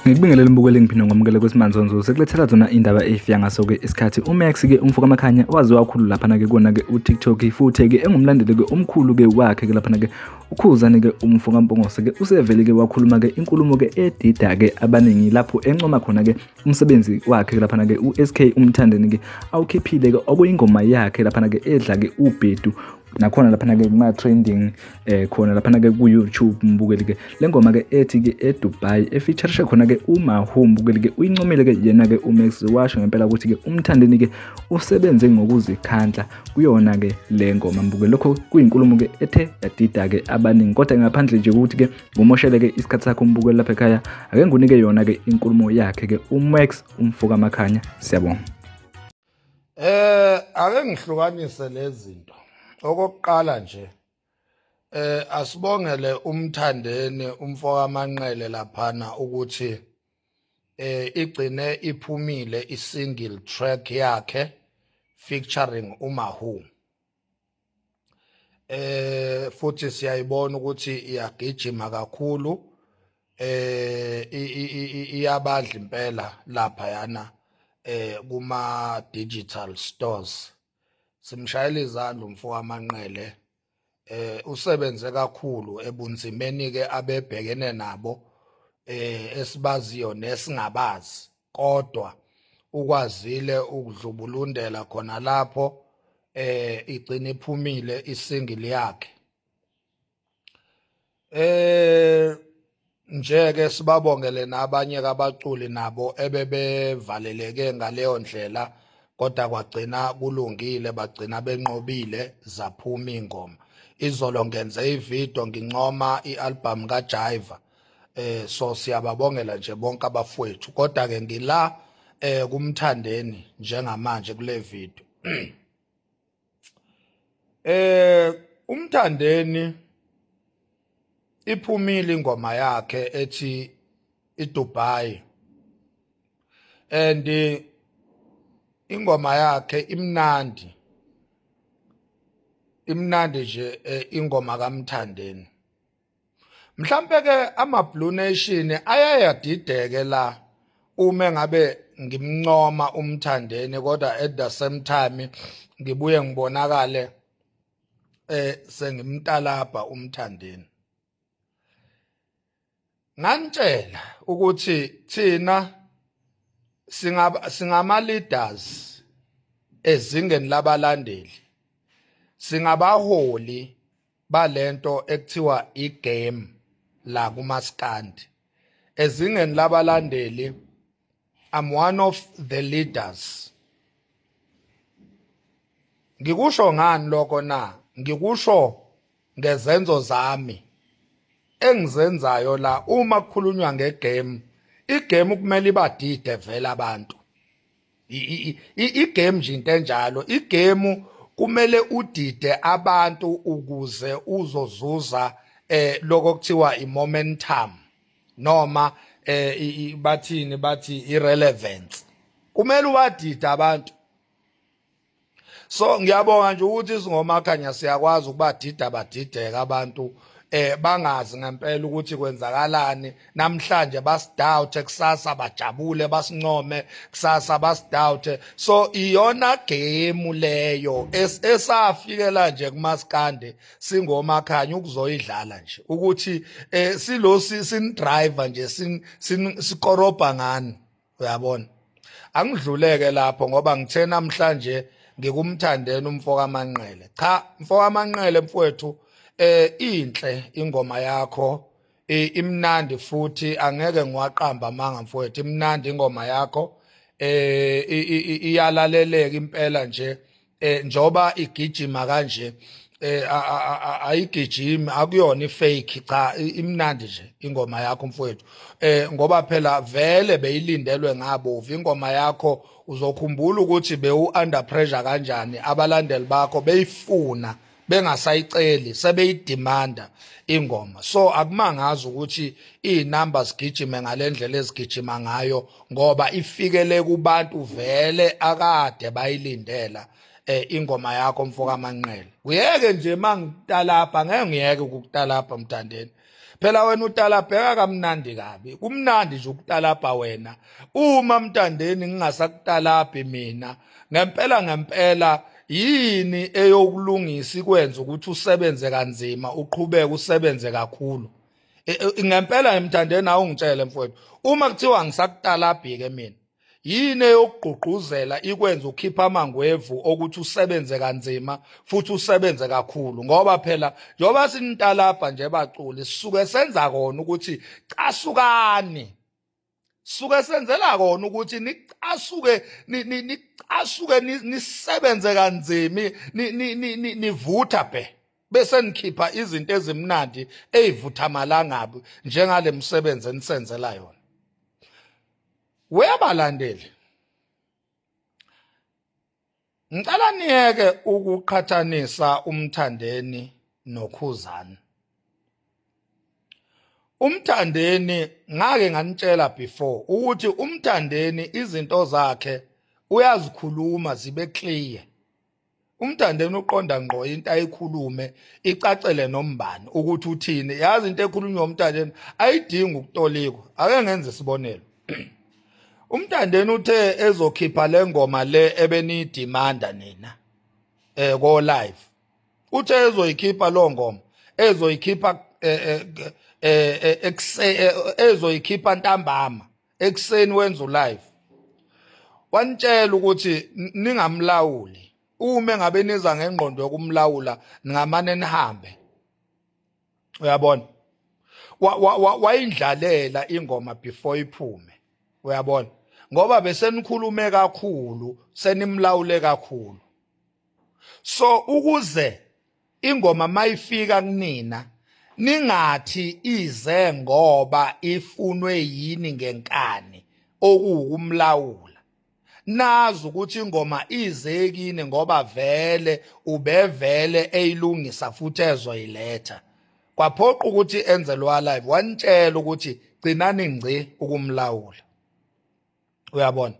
Ngikubingelele mbukeli, ngiphinde ngomukele kwesimanzonzo sekulethela zona indaba efika ngaso-ke isikhathi. UMax-ke umfo kaMakhanya waziwa kakhulu laphana-ke kuwona-ke uTikTok, futhi-ke engumlandeli-ke omkhulu-ke wakhe-ke laphana-ke uKhuzani-ke umfo kaMpungose-ke usevele-ke wakhuluma-ke inkulumo-ke edida-ke abaningi lapho encoma khona-ke umsebenzi wakhe laphana-ke u-SK uMthandeni-ke awukhiphile-ke okuyingoma yakhe laphana-ke edla-ke ubhedu nakhona laphana-ke kuma-trending khona laphana-ke ku-YouTube mbukeli-ke. Le ngoma-ke ethi-ke eDubai efeaturishe khona-ke uMahu mbukeli-ke, uyincomile-ke yena-ke uMax, washo ngempela ukuthi-ke uMthandeni-ke usebenze ngokuzikhandla kuyona-ke le ngoma mbukeli. Lokho kuyinkulumo-ke ethe yadida-ke abaningi, kodwa ngaphandle nje ukuthi-ke ngumosheleke isikhathi sakho umbukeli lapha ekhaya, ake ngikunike yona-ke inkulumo yakhe-ke uMax umfo kaMakhanya. Siyabonga. Ake ngihlukanise lezi zinto. Okokuqala nje asibongele uMthandeni umfo kaManqele laphana ukuthi igcine iphumile i-single track yakhe featuring uMahu. Futhi siyayibona ukuthi iyagijima kakhulu, iyabadla impela lapha yana kuma digital stores. Simshayela izandla umfo kaManqele, usebenze kakhulu ebunzimeni ke abebhekene nabo esibaziyo nesingabazi, kodwa ukwazile ukudlubulundela khona lapho igcina iphumile isingle yakhe. Nje ke sibabongele nabanye kabaculi nabo ebebevaleleke ngaleyo ndlela, kodwa kwagcina kulungile, bagcina benqobile, zaphuma ingoma. Izolo ngenze ivideo ngincoma ialbum kaJaiva, so siyababongela nje bonke abafowethu, kodwa ke ngila kuMthandeni njengamanje kule video. UMthandeni iphumile ingoma yakhe ethi iDubai, and ingoma yakhe imnandi, imnandi nje ingoma kaMthandeni. Mhlampe ke ama Blue Nation ayayadideke la uma ngabe ngimncoma uMthandeni, kodwa at the same time ngibuye ngibonakale sengimtalabha uMthandeni. Nganitshela ukuthi thina singaba singama leaders ezingeni labalandeli, singabaholi balento ekuthiwa igame la kumaskandi. Ezingeni labalandeli I'm one of the leaders. Ngikusho ngani lokho na? Ngikusho ngezenzo zami engizenzayo la. Uma kukhulunywa ngegame, igame kumele ibadide vele abantu. Igame nje into enjalo, igame kumele udide abantu ukuze uzozuza lokho kuthiwa imomentum, noma bathini, bathi irelevance. Kumele ubadide abantu. So ngiyabonga nje ukuthi singoMakhanya siyakwazi ukubadida, badideka abantu, bangazi ngempela ukuthi kwenzakalani. Namhlanje basidoubt, kusasa bajabule basincome, kusasa basidoubt. So iyona game leyo esafikela nje kumaskande singoMakhanya ukuzoyidlala nje, ukuthi silo sin driver nje, sin sikorobha ngani, uyabona. Angidluleke lapho ngoba ngithe namhlanje ngikuMthandeni umfo kaManqele. Cha, mfo kaManqele mfowethu, inhle ingoma yakho, imnandi futhi, angeke ngiwaqamba amanga mfowethu, imnandi ingoma yakho, iyalaleleka impela nje. Njoba igijima kanje, ayigijimi, akuyona ifake, cha, imnandi nje ingoma yakho mfowethu, ngoba phela vele beyilindelwe ngabovu ingoma yakho. Uzokhumbula ukuthi bewu under pressure kanjani, abalandeli bakho beyifuna Bengasayiceli, sebeyidemanda ingoma. So akumangazi ukuthi izinamba zigijime ngalendlela ezigijima ngayo, ngoba ifikele kubantu vele akade bayilindela ingoma yakho mfoka Manqele. Uyeke nje mangitalapha, ngeke ngiyeke ukukutalapha Mthandeni. Phela wena utalabheka kamnandi kabi, kumnandi nje ukutalabha wena. Uma Mthandeni ngingasakutalabhi mina ngempela ngempela, yini eyokulungisa ikwenza ukuthi usebenze kanzima, uqhubeke usebenze kakhulu ngempela? Emthandeni, awungitshele mfowethu, uma kuthiwa ngisakutalabhi ke mina, yini eyokugqugquzela ikwenza ukhipha amangwevu okuthi usebenze kanzima futhi usebenze kakhulu? Ngoba phela njengoba sinitalabha nje baculi, sisuke senza kona ukuthi casukani, suke senzela kona ukuthi nicasuke, nicasuke, nisebenze kanzima, nivutha bhe, bese nikhipha izinto ezimnandi ezivutha amalangabi njengale msebenzi enisenzela yona. Webalandeli, ngicela niyeke ukuqhathanisa uMthandeni noKhuzani. UMthandeni, ngake nganitshela before ukuthi uMthandeni izinto zakhe uyazikhuluma zibe clear. UMthandeni uqonda ngqo, into ayikhulume icacele nombani ukuthi uthini. Yazi, into ekhulunywa uMthandeni ayidingi ukutolikwa. Ake ngenze isibonelo. UMthandeni uthe ezokhipha le ngoma le ebeniyidimanda nina ko live, uthe ezoyikhipha lo ngoma, ezoyikhipha ezoyikhipha ntambama, ekuseni wenza ulive, wanitshela ukuthi ningamlawuli. Uma ngabe niza ngengqondo yokumlawula, ningamane nihambe. Uyabona, wayindlalela ingoma before iphume, uyabona, ngoba besenikhulume kakhulu, senimlawule kakhulu. So ukuze ingoma mayifika kunina ningathi ize ngoba ifunwe yini ngenkani, okuwukumlawula, nazi ukuthi ingoma ize kini ngoba vele ubevele eyilungisa futhi ezoyiletha. Kwaphoqa ukuthi enze lo live, wanitshela ukuthi gcinani ngci ukumlawula. Uyabona,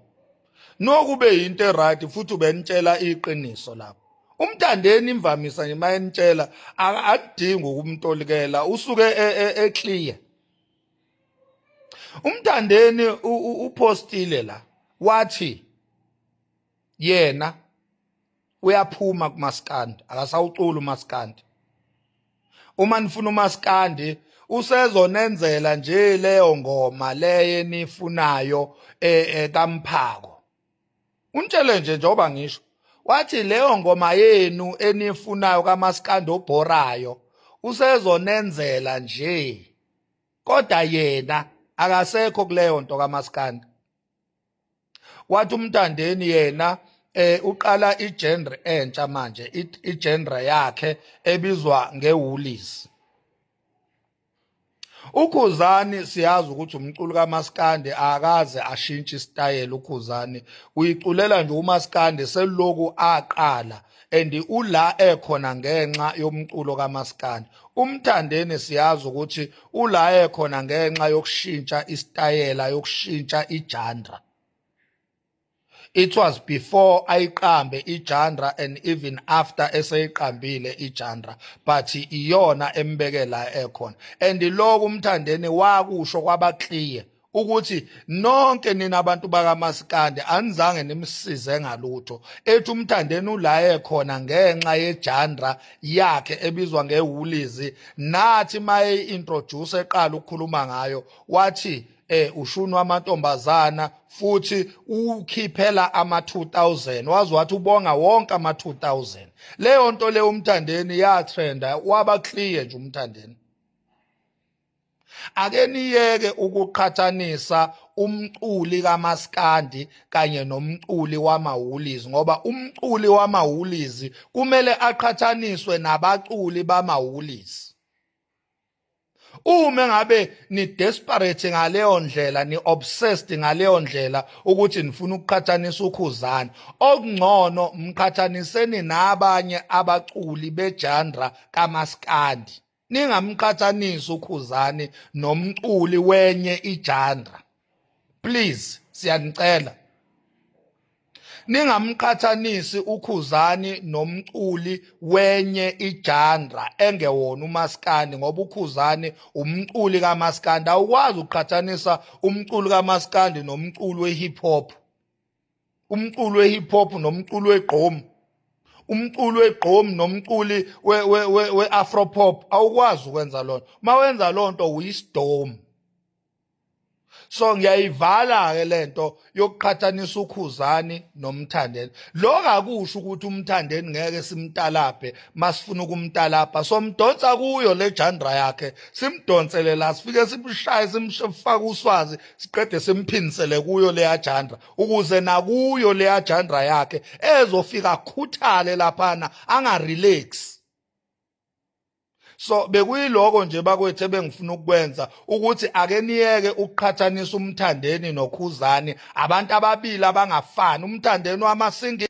nokube into eright, futhi ubenitshela iqiniso lapho uMthandeni. Imvamisa nje mayenitshela akadingi ukumtolikela, usuke eclear. UMthandeni upostile la, wathi yena uyaphuma kumaskandi, akasawucula umaskandi. Uma nifuna umaskandi, usezonenzela nje leyo ngoma leyo enifunayo kaMphako. Untshele nje njengoba ngisho, wathi leyo ngoma yenu enifunayo kamaskandi obhorayo usezonenzela nje, kodwa yena akasekho kuleyo nto kamaskandi. Wathi uMthandeni yena uqala igenre entsha manje, igenre yakhe ebizwa ngewoolies. UKhuzani siyazi ukuthi umculo kaMaskandi, akaze ashintshe isitayela. UKhuzani uyiculela nje uMaskandi seloku aqala, and ula ekhona ngenxa yomculo kaMaskandi. UMthandeni siyazi ukuthi ula ekhona ngenxa yokushintsha isitayela, yokushintsha igenre. It was before ayiqambe igenre and even after eseyiqambile igenre, but iyona embeke la ekhona. And lokhu uMthandeni wakusho kwaba clear ukuthi nonke nina abantu bakaMasikandi anizange nimsize ngalutho. Ethi uMthandeni ula ekhona ngenxa yegenre yakhe ebizwa ngewoolies. Nathi maye introduce, eqala ukukhuluma ngayo, wathi ushunwa amantombazana futhi ukhiphela ama 2000, wazi wathi ubonga wonke ama 2000. Leyo nto le uMthandeni ya trenda, waba clear nje uMthandeni. Ake niyeke ukuqhathanisa umculi kaMaskandi kanye nomculi wamawoolies, ngoba umculi wamawoolies kumele aqhathaniswe nabaculi bamawoolies. Uma ngabe ni desperate ngaleyo ndlela, ni obsessed ngaleyo ndlela ukuthi nifuna ukuqhathanisa uKhuzani, okungcono mqhathaniseni nabanye abaculi begenre kamaskandi. Ningamqhathanisi uKhuzani nomculi wenye igenre, please, siyanicela. Ningamqhathanisi uKhuzani nomculi wenye igenre engewona umaskandi, ngoba uKhuzani umculi kamaskandi. Awukwazi ukuqhathanisa umculi kamaskandi nomculi we-hip hop, umculi we-hip hop nomculi wegqom, umculi wegqom nomculi we-afro pop. Awukwazi ukwenza lona. Mawenza lonto uyisidomu. So ngiyayivala ke lento yokuqhathanisa uKhuzani noMthandeni. Lokho akusho ukuthi uMthandeni ngeke simtalabhe. Masifuna ukumtalabha, somdonsa kuyo le genre yakhe, simdonsele la, sifike simshaye, simfake uswazi, siqede simphinisele kuyo leya genre, ukuze nakuyo leya genre yakhe ezofika akhuthale laphana, angarelax. So bekuyiloko nje bakwethu ebengifuna ukukwenza, ukuthi ake niyeke ukuqhathanisa uMthandeni noKhuzani, abantu ababili abangafani. UMthandeni wamasingi